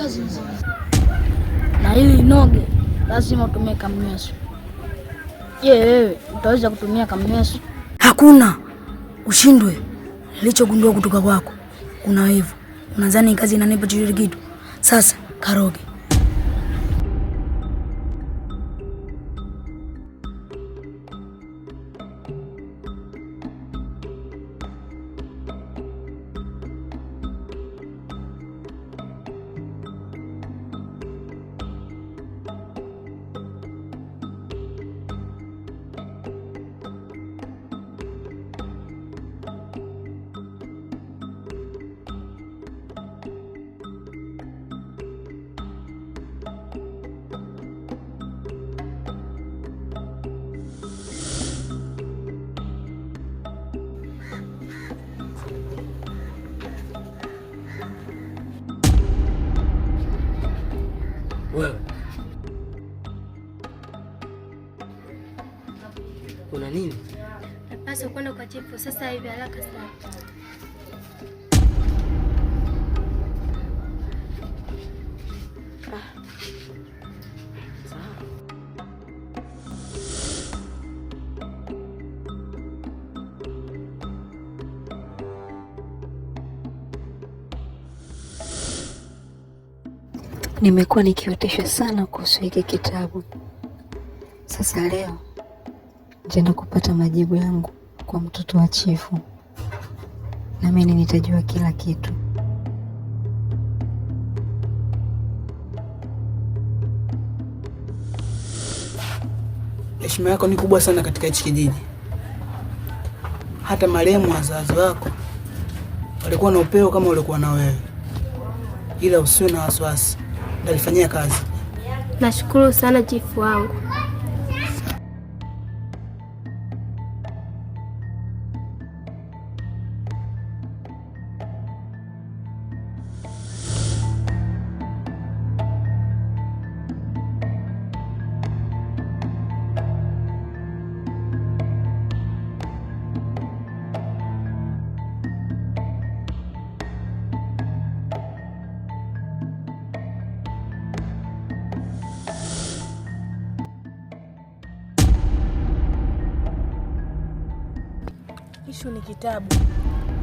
Kazi nzuri, na ili inoge lazima utumie kamnyweso. Je, wewe utaweza kutumia kamnyweso? Hakuna ushindwe. Nilichogundua kutoka kwako, una wivu, unadhani kazi inanipa chochote kitu. Sasa karoge. Wewe una nini? Napaswa kwenda kwa chifu sasa hivi haraka sana. Nimekuwa nikioteshwa sana kuhusu hiki kitabu. Sasa leo nitaenda kupata majibu yangu kwa mtoto wa chifu, nami nitajua kila kitu. Heshima yako ni kubwa sana katika hichi kijiji. Hata marehemu wazazi wako walikuwa na upeo kama ulikuwa na wewe, ila usiwe na wasiwasi, nitalifanyia kazi. Nashukuru sana chifu wangu. Ishu ni kitabu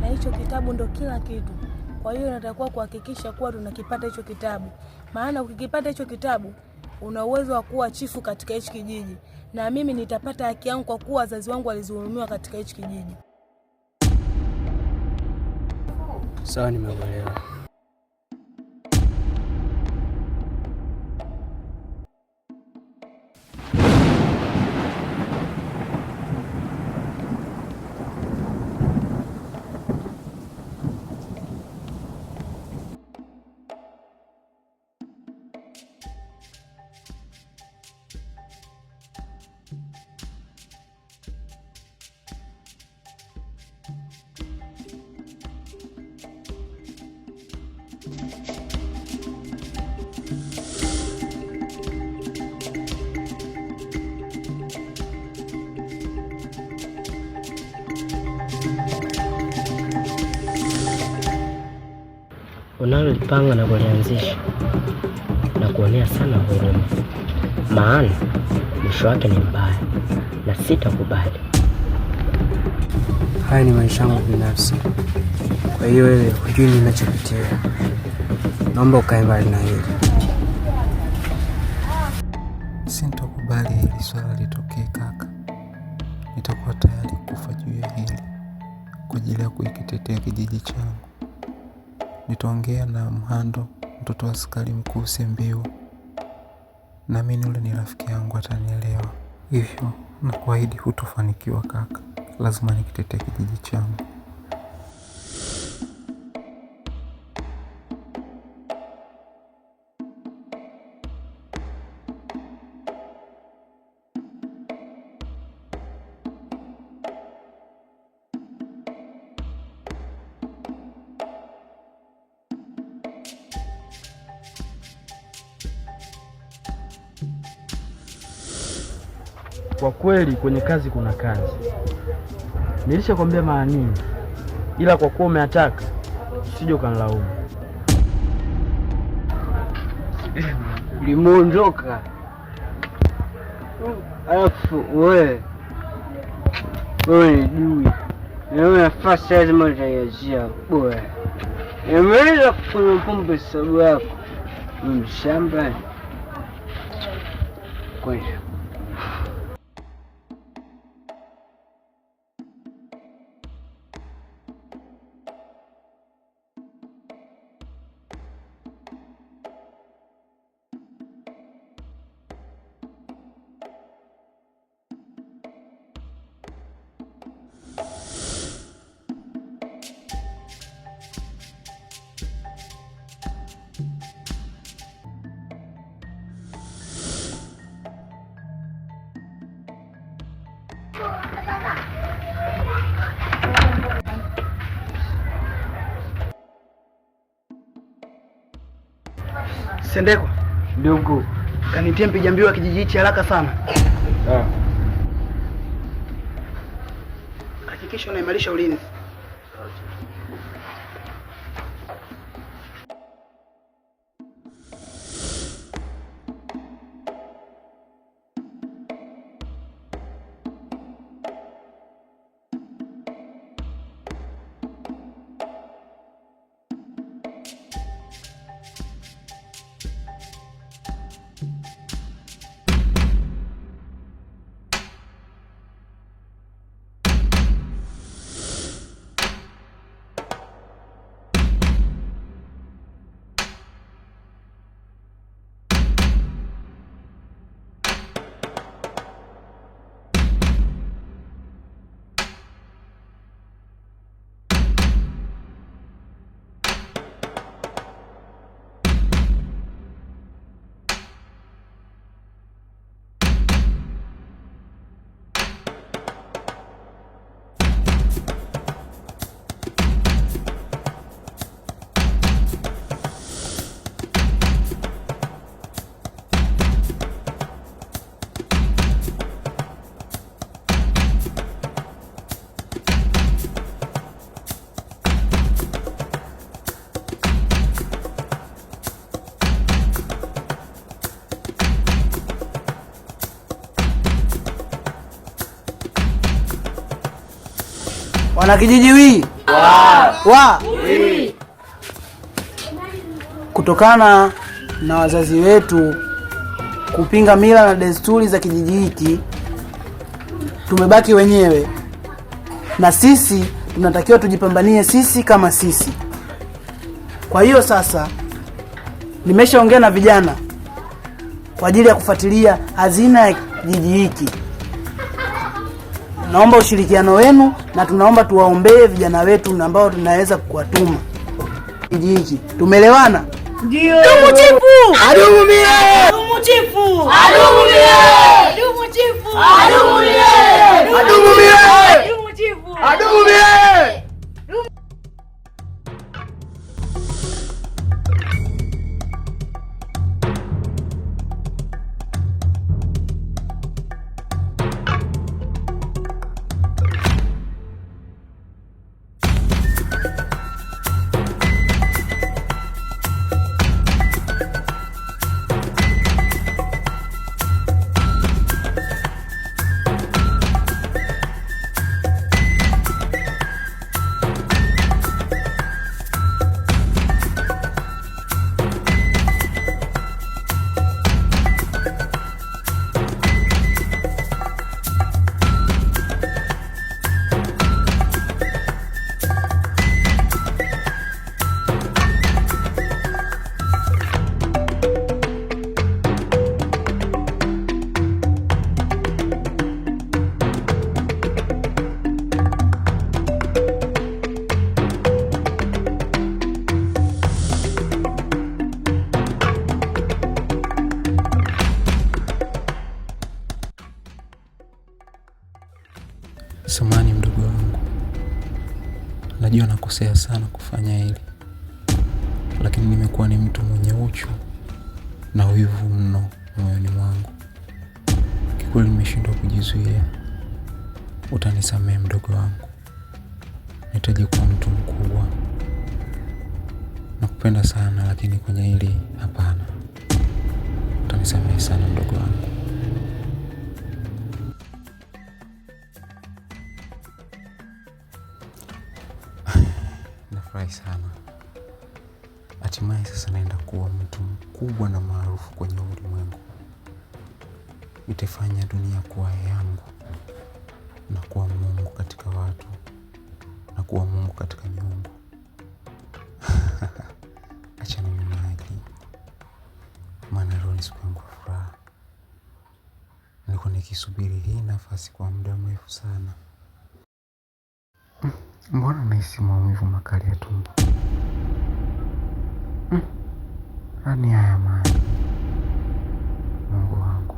na hicho kitabu ndo kila kitu. Kwa hiyo natakiwa kuhakikisha kuwa tunakipata hicho kitabu, maana ukikipata hicho kitabu una uwezo wa kuwa chifu katika hichi kijiji, na mimi nitapata haki yangu kwa kuwa wazazi wangu walizulumiwa katika hichi kijiji. Sawa, nimekuelewa. Unalolipanga na kulianzisha na kuonea sana huruma, maana mwisho wake ni mbaya na sitakubali. Haya ni maisha yangu binafsi, kwa hiyo wewe hujui ninachopitia. Naomba ukae mbali na hili. Sintokubali hili swala litokee kaka. Nitakuwa tayari kufa juu ya hili kwa ajili ya kuikitetea kijiji changu. Nitaongea na Mhando, mtoto wa askari mkuu Sembiu. Naamini yule ni rafiki yangu, atanielewa. Hivyo nakuahidi hutofanikiwa kaka, lazima nikitetee kijiji changu. Kwa kweli kwenye kazi kuna kazi. Nilishakwambia mara nyingi, ila kwa kuwa umeataka usije ukanilaumu. Limeondoka. Alafu wewe ni dui. Na wewe nafasi lazima utaiachia bora. Nimeweza kunywa pombe sababu yako. Mshamba. Kweli. Sendekwa ndugu, kanitie mpiga mbiu wa kijiji hichi haraka sana. Hakikisha unaimarisha ulinzi. Wanakijiji wi wa kutokana na wazazi wetu kupinga mila na desturi za kijiji hiki, tumebaki wenyewe, na sisi tunatakiwa tujipambanie sisi kama sisi. Kwa hiyo sasa nimeshaongea na vijana kwa ajili ya kufuatilia hazina ya kijiji hiki. Naomba ushirikiano wenu na tunaomba tuwaombee vijana wetu ambao tunaweza kuwatuma kijiji hiki. Tumeelewana? Ndio. Dumu chifu! Adumu milele! Dumu chifu! Adumu milele! Dumu chifu! Adumu milele! Adumu milele! Dumu chifu! Adumu milele! Samahani mdogo wangu, najua nakosea sana kufanya hili, lakini nimekuwa ni mtu mwenye uchu na wivu mno moyoni mwangu. Kikweli nimeshindwa kujizuia. Utanisamehe mdogo wangu, nahitaji kuwa mtu mkubwa. Nakupenda sana, lakini kwenye hili hapana. Nisamehe sana mdogo wangu. Nafurahi sana. Hatimaye sasa naenda kuwa mtu mkubwa na maarufu kwenye ulimwengu. Nitaifanya dunia kuwa yangu na kuwa Mungu katika watu na kuwa Mungu katika miungu. Acha ninywe maji, maana leo ni siku yangu ya furaha. Nilikuwa nikisubiri hii nafasi kwa muda mrefu sana. Mbona nahisi maumivu makali ya tumbo? Yaani haya maji, Mungu wangu,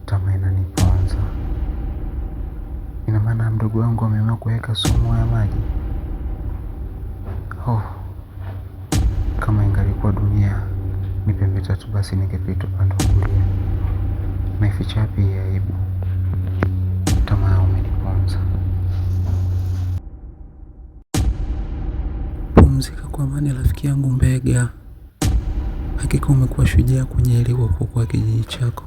tamaa inaniponza. Ina maana mdogo wangu ameamua kuweka sumu ya maji? Oh, kama ingalikuwa dunia ni pembe tatu, basi ningepita upande wa kulia. Naificha wapi hii aibu? Tamaa umeniponza. Pumzika kwa amani rafiki yangu Mbega. Hakika umekuwa shujaa kwenye hili kwa kuokoa kijiji chako.